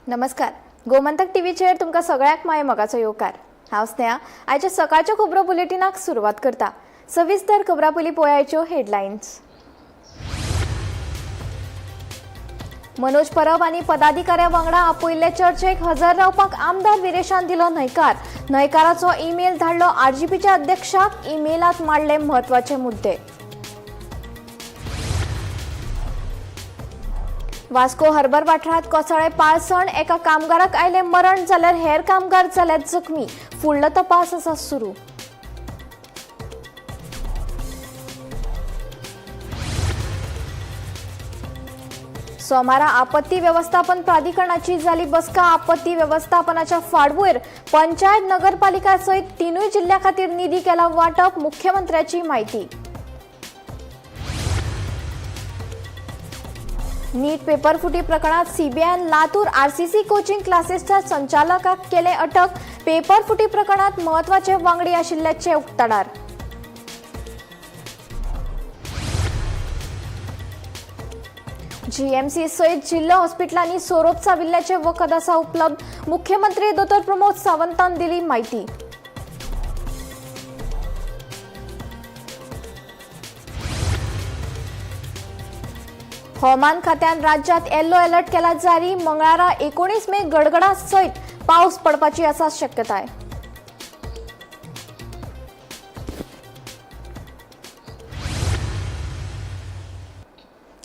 नमस्कार, गोमंतक टीव्हीचेर तुमकां सगळ्यांक माय मोगाचो येवकार. हांव स्नेहा. आयच्या सकाळच्या खबरो बुलेटिनाक सुरवात करता. सविस्तर खबरां पयलीं पळयाच्यो हेडलायन्स. मनोज परब आनी पदाधिकाऱ्या वांगडा आपयिल्ले चर्चेक हजर रावपाक आमदार विरेशान दिलो न्हयकार. न्हयकाराचो ईमेल धाडलो आरजीपीच्या अध्यक्षाक. ईमेलात मांडले म्हत्वाचे मुद्दे. वास्को हर्बर वाठारांत कोसळ्ळे पाळसण, एका कामगाराक आयले मरण जाल्यार हेर कामगार जाल्यात जखमी. फुडलो तपास आसा सुरू. सोमारा आपत्ती व्यवस्थापन प्राधिकरणाची जाली बसका. आपत्ती व्यवस्थापनाच्या फाटभूंयेर पंचायत नगरपालिका सयत तिनूय जिल्ल्या खातीर निधी केला वाटप. मुख्यमंत्र्याची म्हायती. नीट पेपर फुटी प्रकरणात सीबीआयन लातूर आरसीसी कोचिंग क्लासेसच्या संचालकाक केले अटक. पेपर फुटी प्रकरणात महत्वाचे वांगडी आशिल्ल्याचे उक्ताडार. जीएमसी सयत जिल्हो हॉस्पिटलांनी सोरोप चाविल्ल्याचे वखद आसा उपलब्ध. मुख्यमंत्री दोतोर प्रमोद सावंतान दिली म्हायती. हवामान खात्यान राज्यात येल्लो अलर्ट केला जारी. मंगळारा 19 मे गडगडा सयत पावस पडपाची आसा शक्यताय.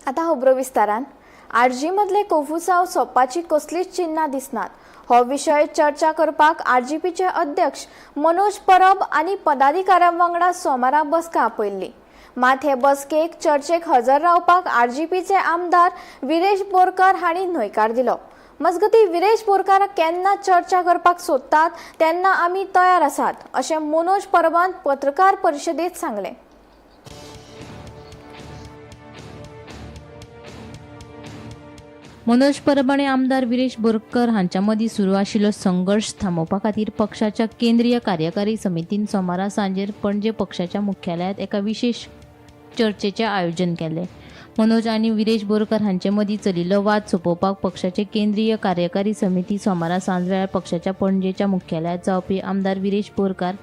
आता खबरो विस्तारान. आरजी मदले कोफुसाव सोंपपाची कसलीच चिन्हां दिसनात. हो विशय चर्चा करपाक आरजीपीचे अध्यक्ष मनोज परब आनी पदाधिकाऱ्यां वांगडा सोमारा बसका आपयल्ली. मात हे बसकेक चर्चेक हजर रावपाक आरजीपीचे आमदार विरेश बोरकार हांणी न्हयकार दिलो. मजगतीं विरेश बोरकार केन्ना चर्चा करपाक सोदतात तेन्ना आमी तयार आसात अशें मनोज परबान पत्रकार परिशदेंत सांगलें. मनोज परब आनी आमदार विरेश बोरकर हांच्या मदीं सुरू आशिल्लो संघर्श थांबोवपा खातीर पक्षाच्या केंद्रीय कार्यकारी समितीन सोमारा सांजेर पणजे पक्षाच्या मुख्यालयांत एका विशेष चर्चेचें आयोजन केलें. मनोज आनी विरेश बोरकर हांचे मदीं चलिल्लो वाद सोंपोवपाक पक्षाचे केंद्रीय कार्यकारी समिती सोमारा सांजवेळार पक्षाच्या पणजेच्या मुख्यालयांत जावपी आमदार विरेश बोरकार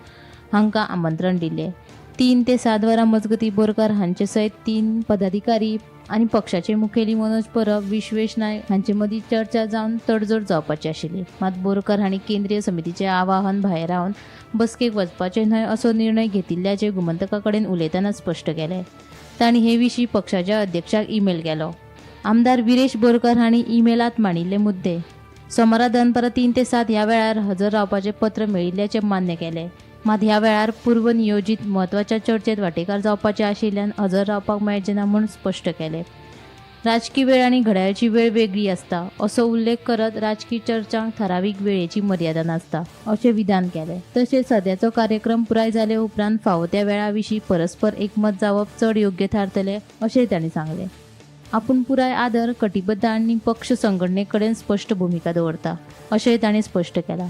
हांकां आमंत्रण दिलें. 3 ते 7 वरां मजगतीं बोरकर हांचे सयत 3 पदाधिकारी आनी पक्षाचे मुखेली मनोज परब, विश्वेश नायक हांचे मदीं चर्चा जावन तडजोड जावपाची आशिल्ली. मात बोरकर हांणी केंद्रीय समितीचें आवाहन भायरावन बसकेक वचपाचें न्हय असो निर्णय घेतिल्ल्याचें गोमंतका कडेन उलयतना स्पश्ट केलें. तांणी हे विशीं पक्षाच्या अध्यक्षाक ईमेल केलो. आमदार विरेश बोरकर हांणी ईमेलांत मांडिल्ले मुद्दे सोमारा दनपारां 3 ते 7 ह्या वेळार हजर रावपाचें पत्र मेळिल्ल्याचें मान्य केलें. मात ह्या वेळार पूर्वनियोजीत म्हत्वाच्या चर्चेत वांटेकार जावपाचे आशिल्ल्यान हजर रावपाक मेळचें ना म्हूण स्पश्ट केलें. राजकी वेळ आनी घड्याळाची वेळ वेगळी आसता असो उल्लेख करत राजकी चर्चांक थारावीक वेळेची मर्यादा नासता अशें विधान केलें. तशेंच सद्याचो कार्यक्रम पुराय जाले उपरांत फावो त्या वेळा विशीं परस्पर एकमत जावप चड योग्य थारतलें अशें तांणी सांगलें. आपूण पुराय आदर, कटिबद्ध आनी पक्ष संघटने कडेन स्पश्ट भुमिका दवरता अशेंय तांणी स्पश्ट केलां.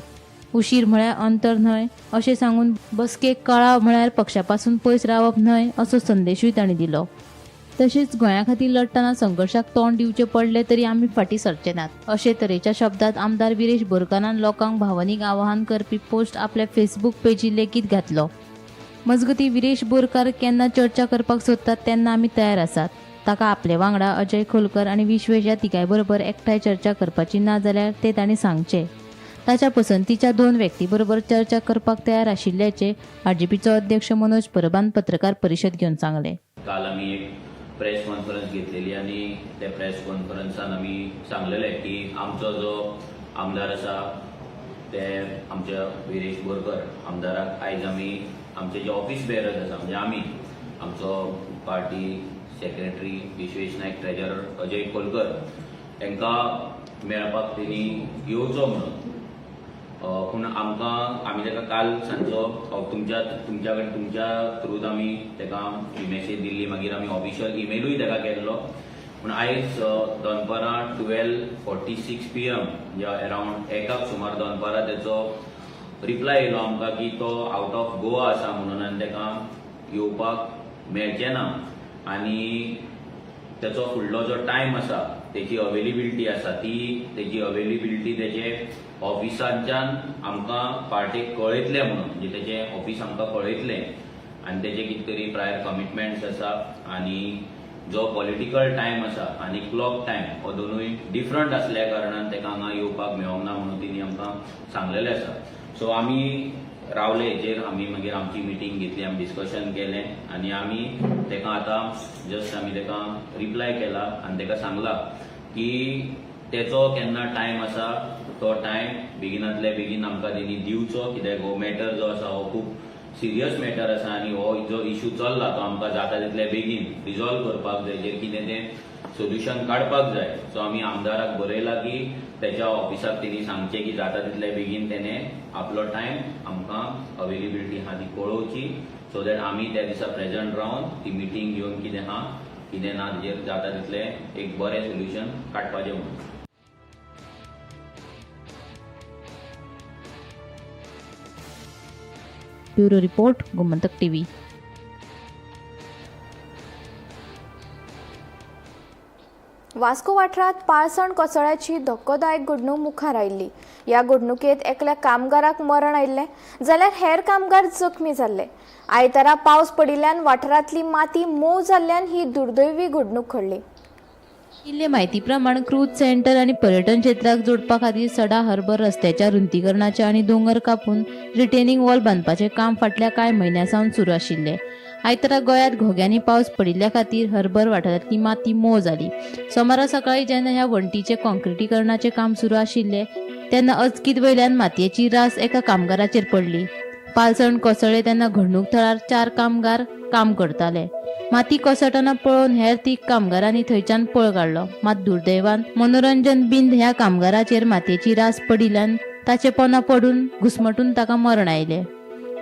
उशीर म्हळ्यार अंतर न्हय अशें सांगून बसकेक कळाव म्हळ्यार पक्षा पासून पयस रावप न्हय असो संदेशूय तांणी दिलो. तशेंच गोंया खातीर लढटना संघर्शाक तोंड दिवचें पडलें तरी आमी फाटीं सरचे नात अशे तरेच्या शब्दांत आमदार विरेश बोरकारान लोकांक भावनीक आवाहन करपी पोस्ट आपल्या फेसबूक पेजीर लेगीत घातलो. मजगतीं विरेश बोरकार केन्ना चर्चा करपाक सोदतात तेन्ना आमी तयार आसात. ताका आपले वांगडा अजय खोलकर आनी विश्वेश ह्या तिगांय बरोबर एकठांय चर्चा करपाची ना जाल्यार ते तांणी सांगचें. ताच्या पसंतीच्या 2 व्यक्ती बरोबर चर्चा करपाक तयार आशिल्ल्याचें आरजीपीचो अध्यक्ष मनोज परबान पत्रकार परिशद घेवन सांगलें. काल आमी एक प्रेस कॉन्फरन्स घेतलेली आनी त्या प्रेस कॉन्फरन्सान आमी सांगलेले की आमचो जो आमदार आसा ते आमच्या विरेश बोरकर आमदाराक आयज आमी आमचे जे ऑफिस बेरर्स आसा म्हणजे आमी आमचो party secretary Vishwesh Naik, treasurer Ajay Kholkar तांकां मेळपाक तेणी येवचो म्हणून. पूण आमकां आमी ताका काल सांजचो तुमच्या तुमच्या कडेन तुमच्या थ्रूत आमी ताका मॅसेज दिल्ली, मागीर आमी ऑफिशियल इमेलूय ताका केल्लो. पूण आयज दनपारां 12:46 PM म्हणजे अरावंड 1 सुमार दनपारां तेचो रिप्लाय येयलो आमकां की तो आवट ऑफ गोवा आसा म्हणून आनी ताका येवपाक मेळचें ना आनी तेचो फुडलो जो टायम आसा तेची अवेलेबिलिटी आसा ती तेजी अवेलेबिलिटी तेजे ऑफिसांच्यान आमकां पार्टेक कळयतले म्हणून, म्हणजे तेजें ऑफिस आमकां कळयतलें आनी तेजे कितें तरी प्रायर कमिटमेंट्स आसा आनी जो पॉलिटिकल टायम आसा आनी क्लॉक टायम हो दोनूय डिफरंट आसल्या कारणान तेका हांगा येवपाक मेळोंक ना म्हणून तेणी आमकां सांगलेलें आसा. सो आमी रावले हेचेर, आमी मागीर आमची मिटींग घेतली, आमी डिस्कशन केलें आनी आमी तेका आतां जस्ट आमी तेका रिप्लाय केला आनी तेका सांगला की तेचो केन्ना टायम आसा तो टायम बेगिनांतले बेगीन आमकां तेणी दिवचो, कित्याक हो मॅटर जो आसा हो खूब सिरियस मॅटर आसा आनी हो जो इशू चल्ला तो आमकां जाता तितले बेगीन रिजॉल्व करपाक जाय, जेर कितें तें सोल्युशन काडपाक जाय. सो आमी आमदाराक बरयला की तेच्या ऑफिसाक तेणी सांगचें की जाता तितले बेगीन तेणें आपलो टायम आमकां अवेलेबिलिटी आहा ती कळोवची, सो that आमी त्या दिसा प्रेजंट रावन ती मिटींग घेवन कितें आहा कितें ना तेजेर जाता तितलें एक बरें सोल्युशन काडपाचें म्हणून. Bureau report, Gomantak TV. Vasco वाठारांत पाळसण कोसळ्याची धक्कोदायक घडणूक मुखार आयिल्ली. ह्या घडणुकेंत एकल्या कामगाराक मरण आयिल्लें जाल्यार हेर कामगार जखमी जाल्ले. आयतारा पावस पडिल्ल्यान वाठारांतली माती मोव जाल्ल्यान ही दुर्दैवी घडणूक घडली. इल्ले म्हायती प्रमाण क्रूज सेंटर आनी पर्यटन क्षेत्राक जोडपा खातीर सडा हार्बर रस्त्याच्या रुंदीकरणाचें आनी दोंगर कापून रिटेनिंग वॉल बांदपाचें काम फाटल्या कांय म्हयन्यां सावन सुरू आशिल्लें. आयतारा गोंयांत घोग्यांनी पावस पडिल्ल्या खातीर हर्बर वाठारांतली माती मोव जाली. सोमारा सकाळीं जेन्ना ह्या वण्टीचें कॉन्क्रिटीकरणाचें काम सुरू आशिल्लें तेन्ना अचकीत वयल्यान मातयेची रास एका कामगाराचेर पडली. पालसण कोसळ्ळें तेन्ना घडणूक थळार 4 कामगार काम करताले. माती कोसळटना पळोवन हेर 3 कामगारांनी थंयच्यान पळ काडलो. मात दुर्दैवान मनोरंजन बिंद ह्या कामगाराचेर मातयेची रास पडिल्ल्यान ताचे पोना पडून घुस्मटून ताका मरण आयलें.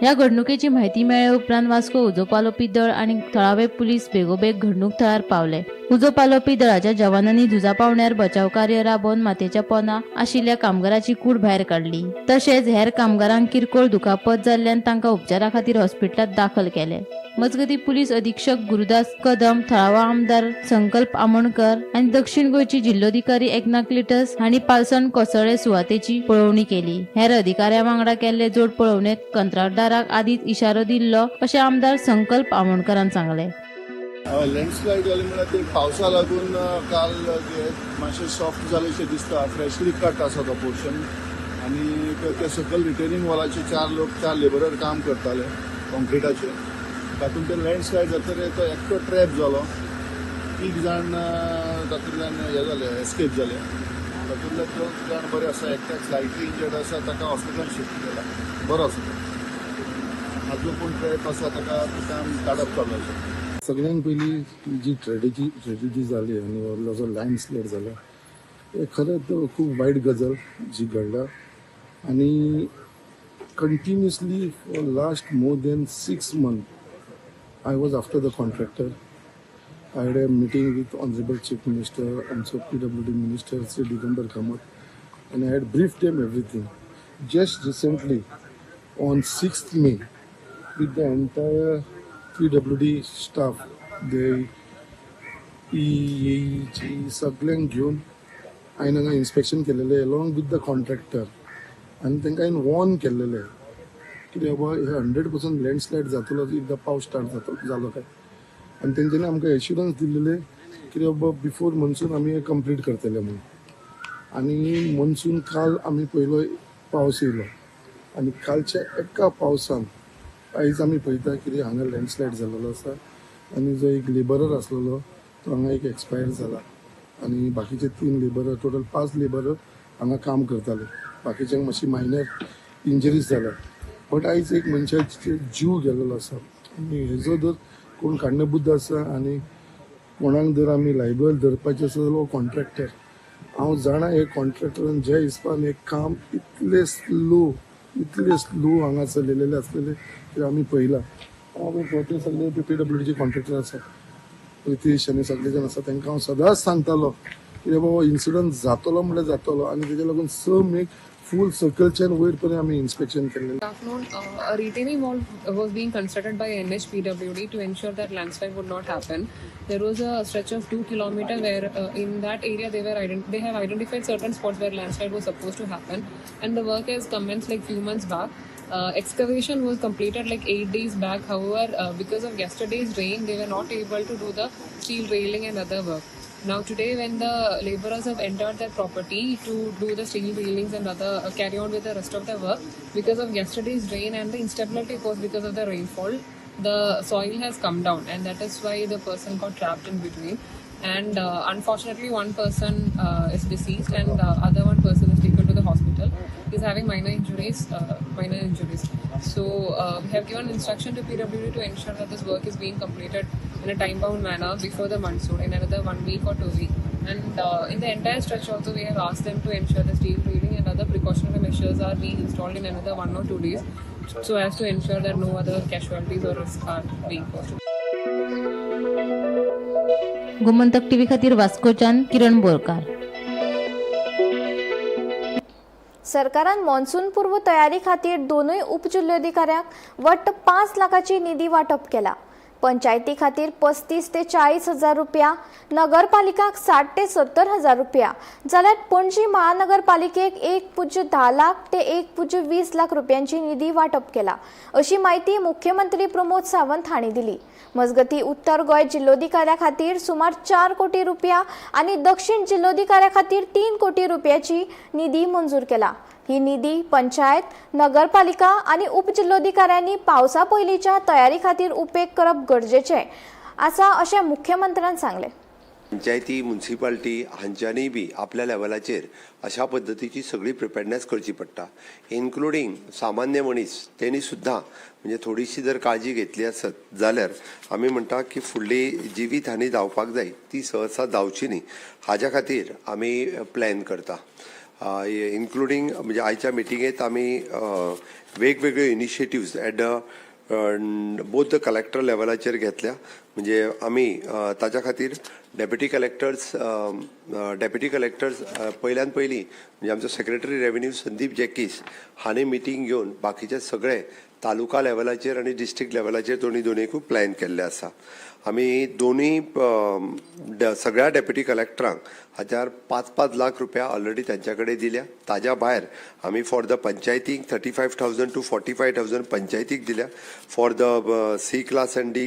ह्या घडणुकेची म्हायती मेळ्ळे उपरांत वास्को उजो पालोवपी दळ आनी थळावे पुलीस बेगोबेग घडणूक थळार पावले. उजो पालोवपी दळाच्या जवानांनी झुजा पावण्यार बचाव कार्य राबोवन मातयेच्या पोना आशिल्ल्या कामगाराची कूड भायर काडली. तशेंच हेर कामगारांक किरकोळ दुखापत जाल्ल्यान तांकां उपचारा खातीर हॉस्पिटलांत दाखल केले. मजगतीं पुलीस अधीक्षक गुरुदास कदम, थळावा आमदार संकल्प आमोणकर आनी दक्षिण गोंयची जिल्लोधिकारी एकनाथ क्लिटस हांणी पालसण कोसळ्ळे सुवातेची पळोवणी केली. हेर अधिकाऱ्यां वांगडा केल्ले जोड पळोवणेंत कंत्राटदाराक आदींच इशारो दिल्लो अशें आमदार संकल्प आमोणकरान सांगलें. लँडस्लायड जाली म्हळ्यार ते पावसा लागून काल मातशें सॉफ्ट जालें दिसता. फ्रेशली कट आसा तो पोर्शन आनी ते सकयल रिटेनिंग वॉलाचे 4 लोक 4 लेबरर काम करताले कॉन्क्रिटाचे. तातूंत ते लँडस्लायड जातकीर तो एकटो ट्रॅप जालो. 3 जाण तातूंतल्यान हे जाले, एस्केप जाले. तातूंतले 2 जाण बरे आसा, एकट्याक स्लायटली इंजर्ड आसा, ताका हॉस्पिटलान शिफ्ट केला, बरो आसा तो. आजून कोण ट्रॅप आसा ताका काम काडप चालू आसा. सगळ्यांत पयलीं जी ट्रेजिडी जाली आनी व्हडलो जो लँडस्लायड जाला हे खरेंच खूब वायट गजाल जी घडल्या आनी continuously for last more than 6 months I was after the contractor. I had a meeting with Honorable Chief Minister, also PWD Minister Sri Digambar Kamat, and I had briefed them everything. Just recently, on 6th May, with the entire PWD staff, the PAG सगळ्यांक घेवन हांवें हांगा inspection केलेलें along with the contractor आनी तांकां हांवें Warne केल्लेलें कितें बाबा हे 100% लँडस्लायड जातलो एकदां पावस स्टार्ट जातो जालो काय. आनी तेंच्यांनी आमकां एश्युरन्स दिल्लेले कितें बाबा बिफोर मनसून आमी हें कंप्लीट करतले म्हणून. आनी मनसून काल आमी पयलो पावस येयलो आनी कालच्या एका पावसान आयज आमी पळयता कितें हांगा लँडस्लायड जाल्लो आसा आनी जो एक लेबरर आसलेलो तो हांगा एक एक्सपायर जाला आनी बाकीचे 3 लेबरर, टोटल 5 लेबरर हांगा काम करताले. बाकीच्यांक मातशी मायनर इंजरीज जाल्या. बट आयज एक मनशाचे जीव गेलेलो आसा आनी हेजो जर कोण काडणेबुद्द आसा आनी कोणाक जर आमी लायबल धरपाचें आसा जाल्यार हो कॉन्ट्रॅक्टर. हांव जाणा हे कॉन्ट्रॅक्टरान ज्या हिसपान हें काम इतलें स्लो हांगा चलयलेलें आसलेलें तें आमी पळयलां. आमी पळयता सगळे PWDचे कॉन्ट्रॅक्टर आसा, रितेश आनी सगळे जाण आसा, तांकां हांव सदांच सांगतालो कितें बाबा इन्सिडंट जातलो म्हणल्यार जातलो. आनी तेज्या लागून 6 मेक फूल सकलच्यान वयर पर्यंत आमी इन्स्पेक्शन केल्लें. Afternoon, a retaining wall was being constructed by NHPWD to ensure that landslide would not happen. There was a stretch of 2 kilometer where in that area they have identified certain spots where landslide was supposed to happen, and the work has commenced like few months back. Excavation was completed like 8 days back. However, because of yesterday's rain, they were not able to do the steel railing and other work. Now today, when the laborers have entered their property to do the steel railings and other carry on with the rest of the work, because of yesterday's rain and the instability caused because of the rainfall, the soil has come down, and that is why the person got trapped in between. And unfortunately, one person is deceased, and the other one person is taken to the hospital. He's having minor injuries. Minor injuries. So we have given instruction to PWD to ensure that this work is being completed in a time-bound manner before the monsoon, in another one week or 2 week. And in the entire stretch also, we have asked them to ensure the steel railing and other precautionary measures are being installed in another 1 or 2 days, so as to ensure that no other casualties or risks are being caused. Gomantak TV खातीर वास्कोच्यान किरण बोरकार. सरकारान monsoon पूर्व तयारी खातीर दोनूय उपजिल्लोधिकाऱ्यांक वट्ट 5 लाखाची निधी वांटप केला. पंचायती खातीर 35 ते 40 हजार रुपया, नगरपालिकाक 60 ते 70 हजार रुपया, जाल्यार पणजी महानगरपालिकेक 1.10 लाख ते 1.20 लाख रुपयांची निधी वांटप केला, अशी म्हायती मुख्यमंत्री प्रमोद सावंत हांणी दिली. मजगती, उत्तर गोंय जिल्लोधिकाऱ्या खातीर सुमार 4 कोटी रुपया आनी दक्षिण जिल्लोधिकाऱ्या खातीर 3 कोटी रुपयाची निधी मंजूर केला. ही निधी पंचायत, नगरपालिका आनी उपजिल्लोधिकाऱ्यांनी पावसा पयलींच्या तयारी खातीर उपेग करप गरजेचें आसा, अशें मुख्यमंत्र्यान सांगलें. पंचायती, मुन्सिपाल्टी हांच्यांनी बी आपल्या लेवलाचेर अशा पद्दतीची सगळी प्रिपेडनेस करची पडटा, इन्क्लुडींग सामान्य मनीस, तेणी सुद्दां म्हणजे थोडीशी जर काळजी घेतली आसत जाल्यार आमी म्हणटा की फुडली जिवीत हानी जावपाक जाय ती सहसा जावची न्ही. हाज्या खातीर आमी प्लॅन करता, इन्क्लुडींग म्हणजे आयच्या मिटिंगेत आमी वेगवेगळ्यो initiatives at the both the collector लेवलाचेर घेतल्या. म्हणजे आमी ताच्या खातीर डेप्युटी कलेक्टर्स पयल्यान पयलीं म्हणजे आमचो सेक्रेटरी रेव्हेन्यू संदीप जॅकीस हांणी मिटींग घेवन बाकीचे सगळे तालुका लेवलाचेर आनी डिस्ट्रिक्ट लेवलाचेर दोनी दोनीकूय प्लॅन केल्ले आसा. आमी दोनूय सगळ्या डेप्युटी कलेक्टरांक हाच्यार 5-5 लाख रुपया ऑलरेडी तांच्या कडेन दिल्या. ताज्या भायर आमी फॉर the पंचायतीक 35,000 to 45,000 पंचायतीक दिल्या. For the C class and D,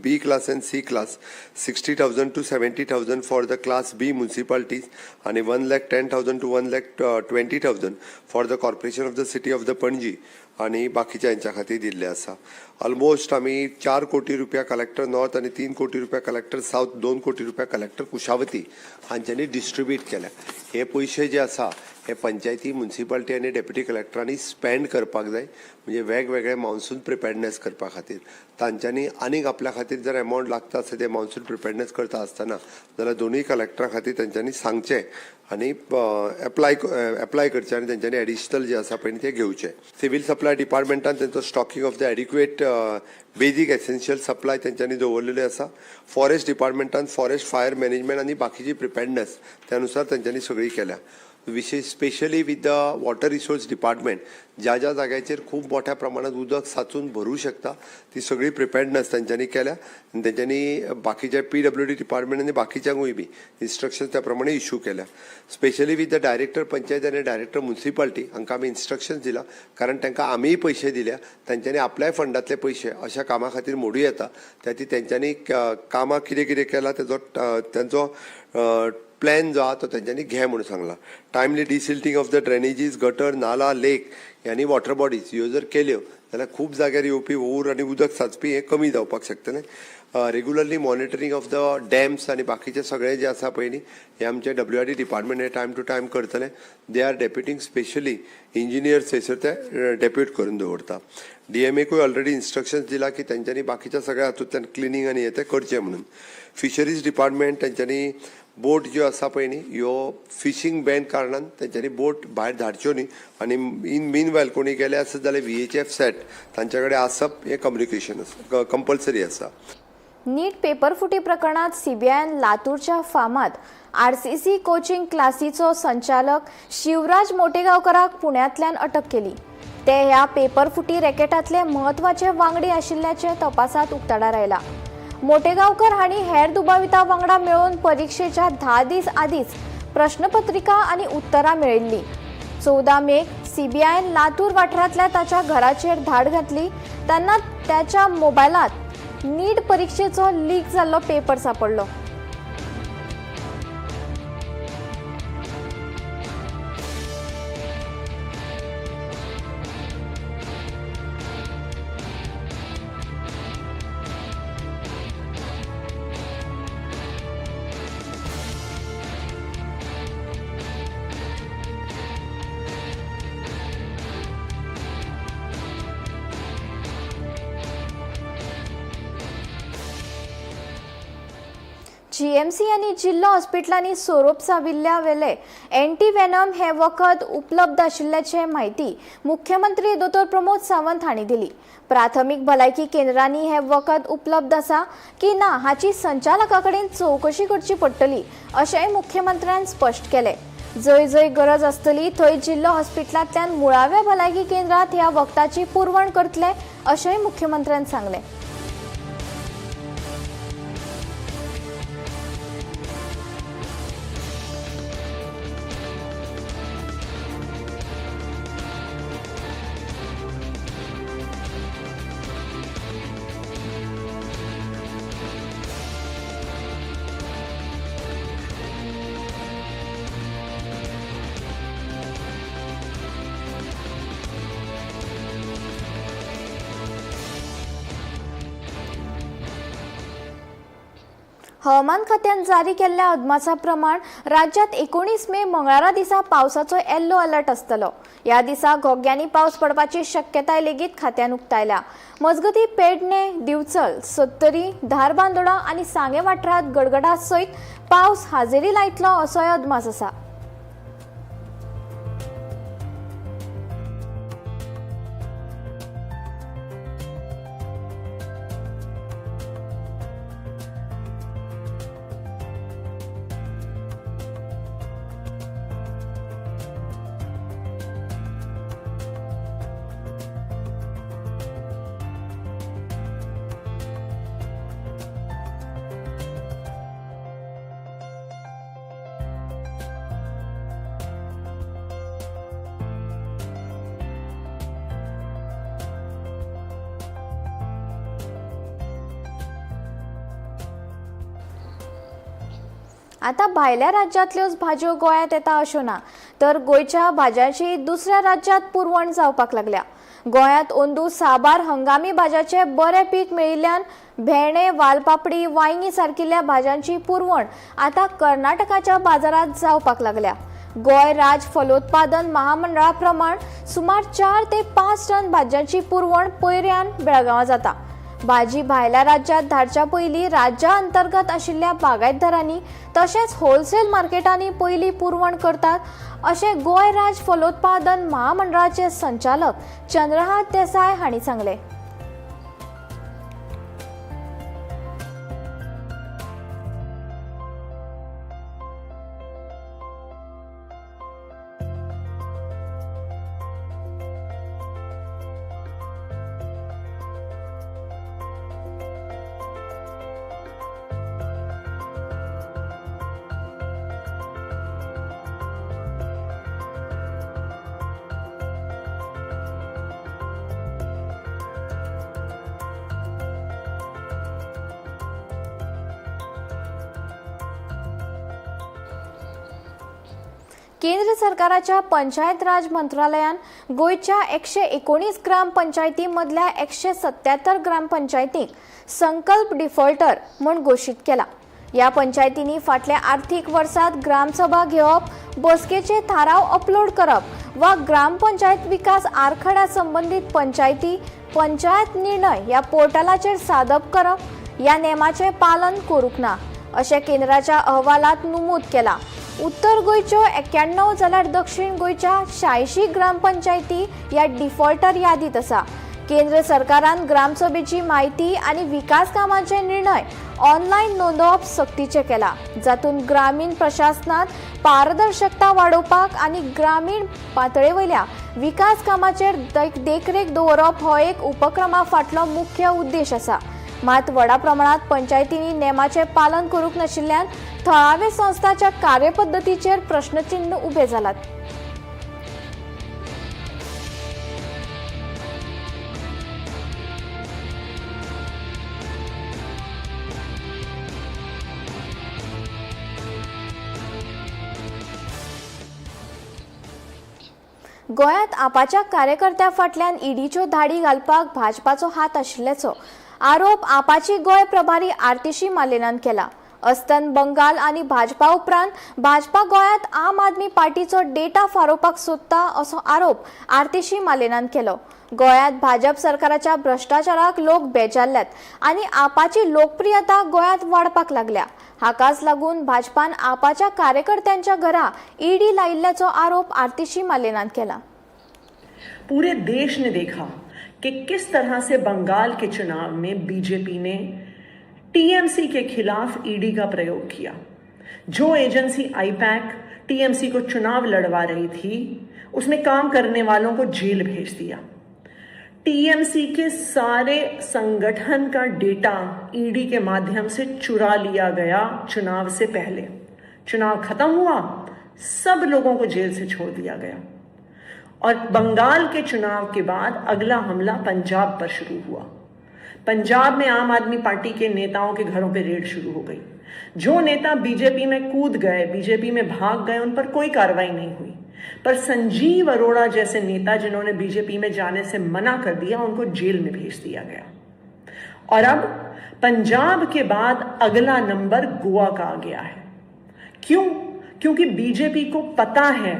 B class and C class 60,000 to 70,000, for the class B municipalities आनी 1,10,000 to 1,20,000 for the corporation of the city of the Panaji आनी बाकीच्या हेंच्या खातीर दिल्ले आसा. ऑलमोस्ट आमी 4 कोटी रुपया कलेक्टर नॉर्थ आनी 3 कोटी रुपया कलेक्टर सावथ, 2 कोटी रुपया कलेक्टर कुशावती हांच्यांनी डिस्ट्रिब्यूट केल्या. हे पयशे जे आसा हे पंचायती, मुन्सिपाल्टी आनी डेप्युटी कलेक्टरांनी स्पेंड करपाक जाय, म्हणजे वेगवेगळे मॉन्सून प्रिपेडनेस करपा खातीर. तांच्यांनी आनीक आपल्या खातीर जर एमावंट लागता आसत ते मॉन्सून प्रिपेडनेस करता आसतना जाल्यार दोनूय कलेक्टरा खातीर तेंच्यांनी सांगचें आनी एप्लाय एप्लाय करचें आनी तेंच्यांनी एडिशनल जे आसा पळय ते घेवचे. सिवील सप्लाय डिपार्टमेंटान तेंचो stocking of the adequate basic essential supply तेंच्यांनी दवरलेले आसा. फॉरेस्ट डिपार्टमेंटान फॉरेस्ट फायर मॅनेजमेंट आनी बाकीची प्रिपेडनेस त्या नुसार तेंच्यांनी सगळी केल्या. विशेष specially with the water resource department, ज्या ज्या जाग्याचेर खूब मोठ्या प्रमाणात उदक साचून भरूं शकता ती सगळी प्रिपेडनेस तेंच्यांनी केल्या आनी तेंच्यांनी बाकीच्या पीडब्ल्यूडी डिपार्टमेंट आनी बाकीच्यांकूय बी इन्स्ट्रक्शन्स त्या प्रमाणे इशू केल्या. Specially with the director panchayat आनी डायरेक्टर मुन्सिपाल्टी हांकां आमी इन्स्ट्रक्शन्स दिला, कारण तांकां आमीय पयशे दिल्या, तेंच्यांनी आपल्याय फंडांतले पयशे अशा कामा खातीर मोडूं येता. त्या खातीर तेंच्यांनी कामां कितें कितें केलां तेजो तेंचो प्लॅन जो आहा तो तेंच्यांनी घे म्हणून सांगला. Timely desilting of the drainages, gutter, nala, lake आनी वॉटर बॉडीज ह्यो जर केल्यो जाल्यार खूब जाग्यार येवपी हुंवर आनी उदक साचपी हें कमी जावपाक शकतलें. Regularly monitoring of the dams आनी बाकीचे सगळे जे आसा पळय न्ही, हे आमचे डब्ल्यूआरडी डिपार्टमेंट हे टायम टू टायम करतले. They are deputing specially engineers, थंयसर ते डेप्यूट करून दवरता. डीएमएकूय ऑलरेडी इन्स्ट्रक्शन्स दिला की तेंच्यांनी बाकीच्या सगळ्या हातूंतल्यान क्लिनींग आनी हे तें करचें म्हणून. फिशरीज डिपार्टमेंट, तेंच्यांनी बोट ज्यो आसा पळय न्ही, ह्यो फिशींग बॅन कारणान तेंच्यांनी बोट भायर धाडच्यो न्ही आनी इन मीन वायल कोणी गेले आसत जाल्यार व्हीएचएफ सेट तांच्या कडेन आसप हें कम्युनिकेशन आसा, कंपल्सरी आसा. नीट पेपर फुटी प्रकरणात सीबीआयन लातूरच्या फामाद आरसीसी कोचिंग क्लासीचो संचालक शिवराज मोटेगांवकराक पुण्यांतल्यान अटक केली. ते ह्या पेपर फुटी रॅकेटांतले म्हत्वाचे वांगडी आशिल्ल्याचे तपासात उक्ताडार आयला. मोटेगांवकर हांणी हेर दुबावितां वांगडा मेळून परिक्षेच्या 10 दीस आदींच प्रश्नपत्रिका आनी उत्तरां मेळिल्ली. 14 मेक सीबीआयन लातूर वाठारांतल्या ताच्या घराचेर धाड घातली तेन्ना त्याच्या मोबायलांत नीट परिक्षेचो लीक जाल्लो पेपर सापडलो. जीएमसी आनी जिल्लो हॉस्पिटलांनी सोरोप चाबिल्ल्या वेले अँटीव्हेनम हे वखद उपलब्ध आशिल्ल्याची म्हायती मुख्यमंत्री दोतोर प्रमोद सावंत हांणी दिली. प्राथमीक भलायकी केंद्रांनी हे वखद उपलब्ध आसा की ना हाची संचालका कडेन चवकशी करची पडटली अशेंय मुख्यमंत्र्यान स्पश्ट केलें. जंय जंय गरज आसतली थंय जिल्लो हॉस्पिटलांतल्यान मुळाव्या भलायकी केंद्रांत ह्या वखदाची पुरवण करतले अशेंय मुख्यमंत्र्यान सांगलें. हवामान खात्यान जारी केल्ल्या अदमासा प्रमाण राज्यात 19 मे मंगळारा दिसा पावसाचो येल्लो अलर्ट आसतलो. ह्या दिसा घोग्यांनी पावस पडपाची शक्यताय लेगीत खात्यान उक्तायल्या. मजगती पेडणे, दिवचल, सत्तरी, धारबांदोडा आनी सांगें वाठारांत गडगडा सयत पावस हाजेरी लायतलो असोय अदमास आसा. आतां भायल्या राज्यांतल्योच भाजयो गोंयांत येता अश्यो ना, तर गोंयच्या भाजयांची दुसऱ्या राज्यांत पुरवण जावपाक लागल्या. गोंयांत अंदू साबार हंगामी भाज्याचे बरें पीक मेळिल्ल्यान भेंडे, वालपापडी, वांयगी सारकिल्ल्या भाज्यांची पुरवण आतां कर्नाटकाच्या बाजारांत जावपाक लागल्या. गोंय राज्य फलोत्पादन महामंडळा प्रमाण सुमार 4 ते 5 टन भाज्यांची पुरवण पयऱ्यान बेळगांवां जाता. भाजी भायल्या राज्यांत धाडच्या पयलीं राज्या अंतर्गत आशिल्ल्या बागायतदारांनी तशेंच होलसेल मार्केटांनी पयलीं पुरवण करतात अशें गोंय राज्य फलोत्पादन महामंडळाचे संचालक चंद्रहास देसाय हांणी सांगलें. केंद्र सरकाराच्या पंचायत राज मंत्रालयान गोंयच्या 119 ग्रामपंचायती मदल्या 177 ग्रामपंचायतींक संकल्प डिफॉल्टर म्हूण घोशीत केला. ह्या पंचायतींनी फाटल्या आर्थीक वर्सांत ग्रामसभा घेवप, बसकेचे थाराव अपलोड करप वा ग्रामपंचायत विकास आरखड्या संबंदीत पंचायती पंचायत निर्णय ह्या पोर्टलाचेर सादप करप ह्या नेमाचें पालन करूंक ना अशें केंद्राच्या अहवालांत नमूद केलां. उत्तर गोंयच्यो 91 जाल्यार दक्षिण गोंयच्या 86 ग्रामपंचायती ह्या डिफॉल्टर यादीत आसा. केंद्र सरकारान ग्रामसभेची म्हायती आनी विकास कामांचे निर्णय ऑनलायन नोंदोवप सक्तीचें केलां, जातूंत ग्रामीण प्रशासनात पारदर्शकता वाडोवपाक आनी ग्रामीण पातळेवयल्या विकास कामाचेर देखरेख दवरप हो एक उपक्रमा फाटलो मुख्य उद्देश आसा। मात व्हडा प्रमाणात पंचायतींनी नेमाचें पालन करूंक नाशिल्ल्यान थळावे संस्थांच्या कार्यपद्दतीचेर प्रश्नचिन्ह उबे जालात। गोंयांत आपाच्या कार्यकर्त्या फाटल्यान ईडीच्यो धाडी घालपाक भाजपाचो हात आशिल्ल्याचो आरोप आपाची गोंय प्रभारी आरतीशी मालेनान केला। अस्तंत बंगाल आनी भाजपा उपरांत भाजपा गोंयांत आम आदमी पार्टीचो डेटा फारोवपाक सोदता असो आरोप आरतीशी मालेनान केलो। गोंयांत भाजप सरकाराच्या भ्रष्टाचाराक लोक बेजारल्यात आनी आपाची लोकप्रियता गोंयांत वाडपाक लागल्या। हाकाच लागून भाजपान आपाच्या कार्यकर्त्यांच्या घरा ईडी लायिल्ल्याचो आरोप आरतीशी मालेनान केला। पूरे देश ने देखा कि किस तरह से बंगाल के चुनाव में बीजेपी ने टीएमसी के खिलाफ ईडी का प्रयोग किया। जो एजेंसी आईपैक टीएमसी को चुनाव लड़वा रही थी, उसमें काम करने वालों को जेल भेज दिया। टीएमसी के सारे संगठन का डेटा ईडी के माध्यम से चुरा लिया गया चुनाव से पहले। चुनाव खत्म हुआ, सब लोगों को जेल से छोड़ दिया गया। और बंगाल के चुनाव के बाद अगला हमला पंजाब पर शुरू हुआ। पंजाब में आम आदमी पार्टी के नेताओं के घरों पे रेड शुरू हो गई। जो नेता बीजेपी में कूद गए, बीजेपी में भाग गए, उन पर कोई कार्रवाई नहीं हुई। पर संजीव अरोड़ा जैसे नेता जिन्होंने बीजेपी में जाने से मना कर दिया, उनको जेल में भेज दिया गया। और अब पंजाब के बाद अगला नंबर गोवा का आ गया है। क्यों? क्योंकि बीजेपी को पता है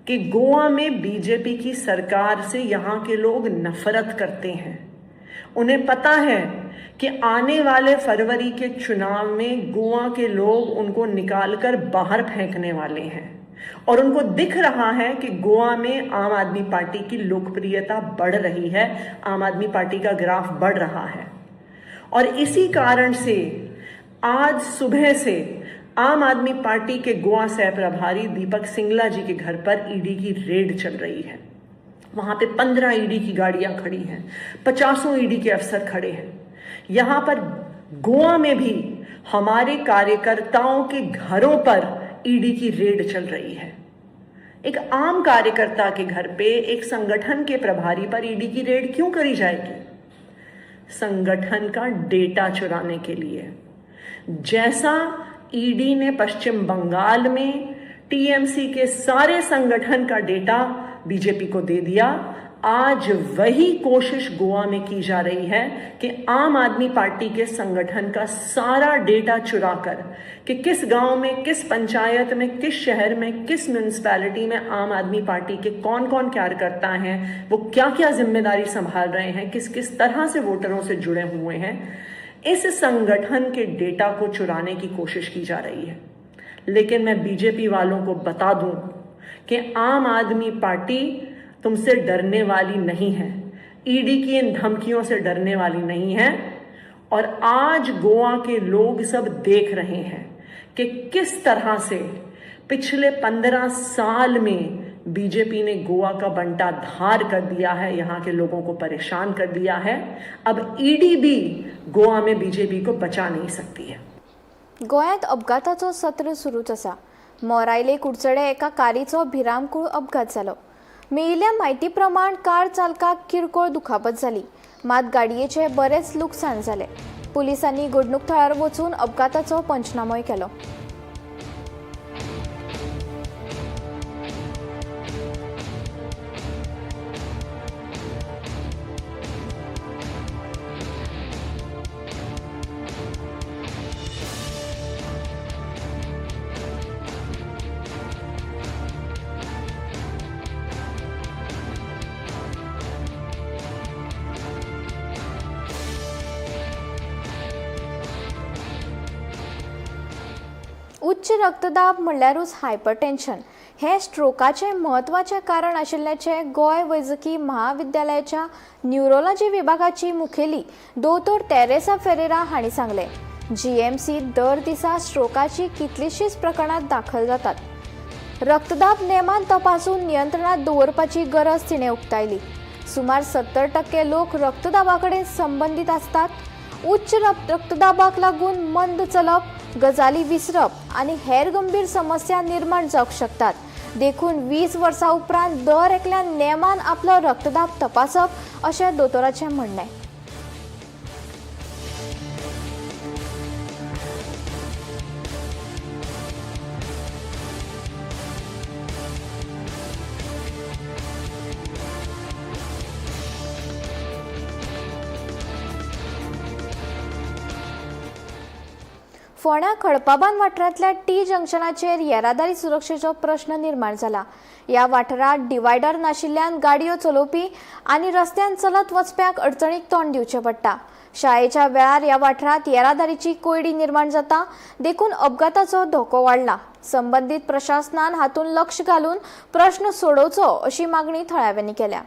कि गोवा में बीजेपी की सरकार से यहां के लोग नफरत करते हैं। उन्हें पता है कि आने वाले फरवरी के चुनाव में गोवा के लोग उनको निकालकर बाहर फेंकने वाले हैं। और उनको दिख रहा है कि गोवा में आम आदमी पार्टी की लोकप्रियता बढ़ रही है, आम आदमी पार्टी का ग्राफ बढ़ रहा है। और इसी कारण से आज सुबह से आम आदमी पार्टी के गोवा सह प्रभारी दीपक सिंगला जी के घर पर ईडी की रेड चल रही है। वहां पे 15 ईडी की गाड़ियां खड़ी हैं, 50 ईडी के अफसर खड़े हैं। यहां पर गोवा में भी हमारे कार्यकर्ताओं के घरों पर ईडी की रेड चल रही है। एक आम कार्यकर्ता के घर पे, एक संगठन के प्रभारी पर ईडी की रेड क्यों करी जाएगी? संगठन का डेटा चुराने के लिए। जैसा ईडी ने पश्चिम बंगाल में टीएमसी के सारे संगठन का डेटा बीजेपी को दे दिया, आज वही कोशिश गोवा में की जा रही है कि आम आदमी पार्टी के संगठन का सारा डेटा चुराकर कि किस गांव में, किस पंचायत में, किस शहर में, किस म्युनिसिपैलिटी में आम आदमी पार्टी के कौन कौन कार्यकर्ता हैं, वो क्या क्या जिम्मेदारी संभाल रहे हैं, किस किस तरह से वोटरों से जुड़े हुए हैं, इस संगठन के डेटा को चुराने की कोशिश की जा रही है। लेकिन मैं बीजेपी वालों को बता दूं कि आम आदमी पार्टी तुमसे डरने वाली नहीं है, ईडी की इन धमकियों से डरने वाली नहीं है। और आज गोवा के लोग सब देख रहे हैं कि किस तरह से पिछले 15 साल में बीजेपी ने गोवा का बंटा धार कर दिया है, यहाँ के लोगों को परेशान कर दिया है। अब ईडी भी गोवा में बीजेपी को बचा नहीं सकती है। गोंयांत अपघाताचो सत्र सुरूच आसा। मोरायले कुडचडे एका कारीचो भिरांकूळ अपघात जालो। मेळिल्ल्या म्हायती प्रमाण कार चालकाक किरकोळ दुखापत जाली, मात गाडयेचे बरेच लुकसाण जालें। पुलिसांनी घडणूक थळार वचून अपघाताचो पंचनामोय केलो। उच्च रक्तदाब म्हणल्यारूच हायपरटेन्शन हें स्ट्रोकाचें म्हत्वाचें कारण आशिल्ल्याचें गोंय वैजकी महाविद्यालयाच्या न्युरोलॉजी विभागाची मुखेली दोतोर तेरेसा फेरेरा हांणी सांगलें. जीएमसी दर दिसा स्ट्रोकाची कितलींशींच प्रकरणां दाखल जातात. रक्तदाब नेमान तपासून नियंत्रणात दवरपाची गरज तिणें उक्तायली. सुमार 70% लोक रक्तदाबा कडेन संबंदीत आसतात. उच्च रक्तदाबाक लागून मंद चलप, गजाली विसरप आनी हेर गंभीर समस्या निर्माण जावंक शकतात. देखून 20 वर्सां उपरांत दर एकल्यान नेमान आपलो रक्तदाब तपासप अशें दोतोराचें म्हणणें. फोंड्या खडपाबांद वाठारांतल्या टी जंक्शनाचेर येरादारी सुरक्षेचो प्रश्न निर्माण जाला. ह्या वाठारांत डिवायडर नाशिल्ल्यान गाडयो चलोवपी आनी रस्त्यान चलत वचप्यांक अडचणीक तोंड दिवचें पडटा. शाळेच्या वेळार ह्या वाठारांत येरादारीची कोंयडी निर्माण जाता, देखून अपघाताचो धोको वाडला. संबंदीत प्रशासनान हातूंत लक्ष घालून प्रश्न सोडोवचो अशी मागणी थळाव्यांनी केल्या.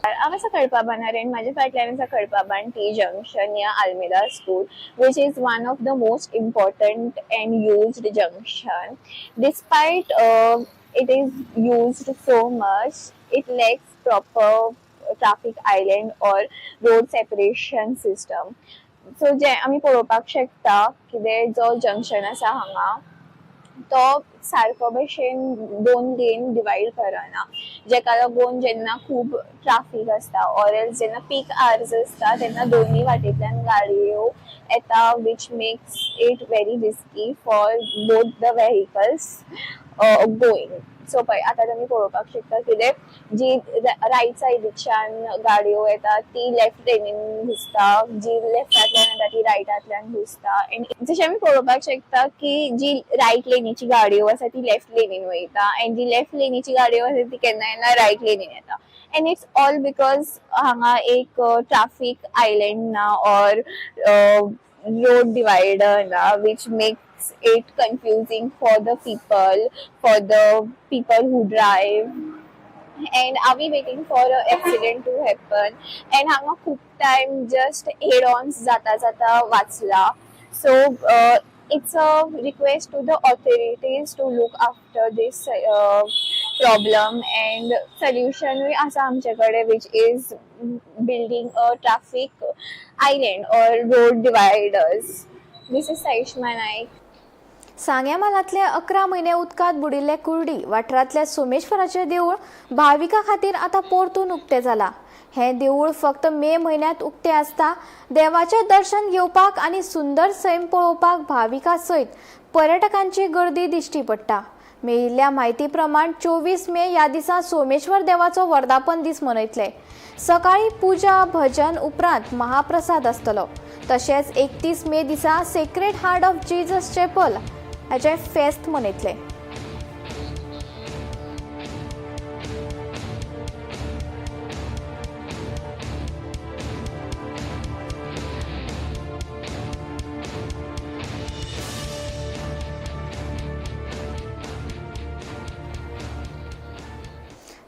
हांव आसा खडपाबांदार आनी म्हाज्या फाटल्यान आसा खडपाबांद टी जंक्शन या Almeida school, which is one of the most important and used junction. Despite it is used so much, it lacks proper traffic island or road separation system. So जें आमी पळोवपाक शकता कितें जो जंक्शन आसा हांगा तो सारको भशेन दोन लेन डिवायड करना, जेका लागून जेन्ना खूब ट्राफीक आसता ऑर एल्स जेन्ना पीक आवर्स आसता तेन्ना दोनूय वाटेंतल्यान गाडयो येता, which makes it very risky for both the vehicles going. So पळय आतां तुमी पळोवपाक शकता कितें जी रायट सायडीच्यान गाडयो येता ती लेफ्ट लेनीन घुसता, जी लेफ्टांतल्यान येता ती रायटांतल्यान घुसता. एंड जशें आमी पळोवपाक शकता की जी रायट लेनीची गाडयो आसा ती लेफ्ट लेनीन वयता एंड जी लेफ्ट लेनीची गाडयो आसा ती केन्ना केन्ना रायट लेनीन येता. एंड it's all because हांगा एक ट्राफीक आयलँड ना ऑर रोड डिवायडर ना, which makes it confusing for the people who drive. And are we waiting for a accident to happen? And हांगा खूब टायम जस्ट हेड ऑन्स जाता जाता वाचला. So it's a request to the authorities to look after this problem and सोल्युशनूय आसा आमचे कडेन, which is building a traffic island or road dividers. This is Saishma Naik. सांग्या म्हालांतले 11 म्हयने उदकांत बुडिल्ले कुर्डी वाठारांतल्या सोमेश्वराचें देवूळ भाविकां खातीर आतां परतून उक्तें जालां. हें देवूळ फक्त मे म्हयन्यांत उक्तें आसता. देवाचें दर्शन घेवपाक आनी सुंदर सैम पळोवपाक भाविकां सयत पर्यटकांची गर्दी दिश्टी पडटा. मेळिल्ल्या म्हायती प्रमाण 24 मे ह्या दिसा सोमेश्वर देवाचो वर्धापन दीस मनयतले. सकाळीं पुजा भजन उपरांत महाप्रसाद आसतलो. तशेंच 31 मे दिसा Sacred Heart of Jesus chapel हाचें फेस्त मनयतले.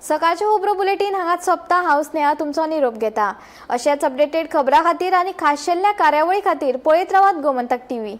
सकाळचें खबरो बुलेटीन हांगाच सोंपता. हांव स्नेहा तुमचो निरोप घेता. अशेच अपडेटेड खबरां खातीर आनी खाशेल्ल्या कार्यावळी खातीर पळयत रावात गोमंतक टीव्ही.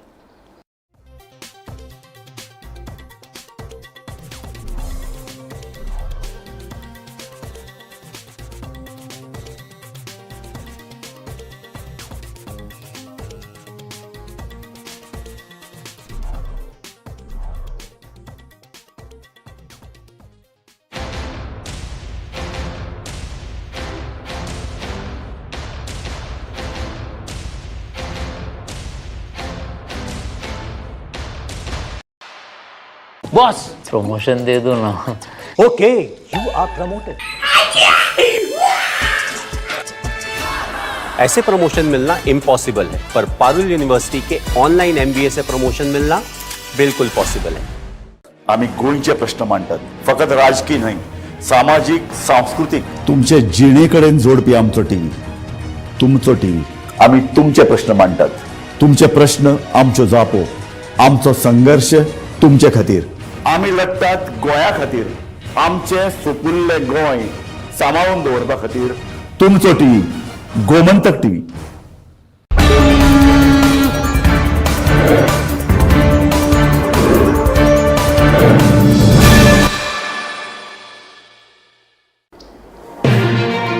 बॉस प्रमोशन दे दो ना. Okay, you are promoted. ऐसे प्रमोशन मिलना इम्पॉसिबल है, पर पारुल यूनिवर्सिटी के ऑनलाइन एमबीए से प्रमोशन मिलना बिल्कुल पॉसिबल है. आमी गोंयचे प्रश्न मांडटात, फकत राजकीय न्हय, सामाजीक, सांस्कृतीक. तुमचे जिणे कडेन जोडपी आमचो टीव्ही, तुमचो टीव्ही. आमी तुमचे प्रश्न मांडटात, तुमचे प्रश्न आमच्यो जापो, आमचो संघर्श तुमचे खातीर. आमी लढतात गोंया खातीर. आमचें सुपुल्लें गोंय सांबाळून दवरपा खातीर तुमचो टीव्ही, गोमंतक टीव्ही.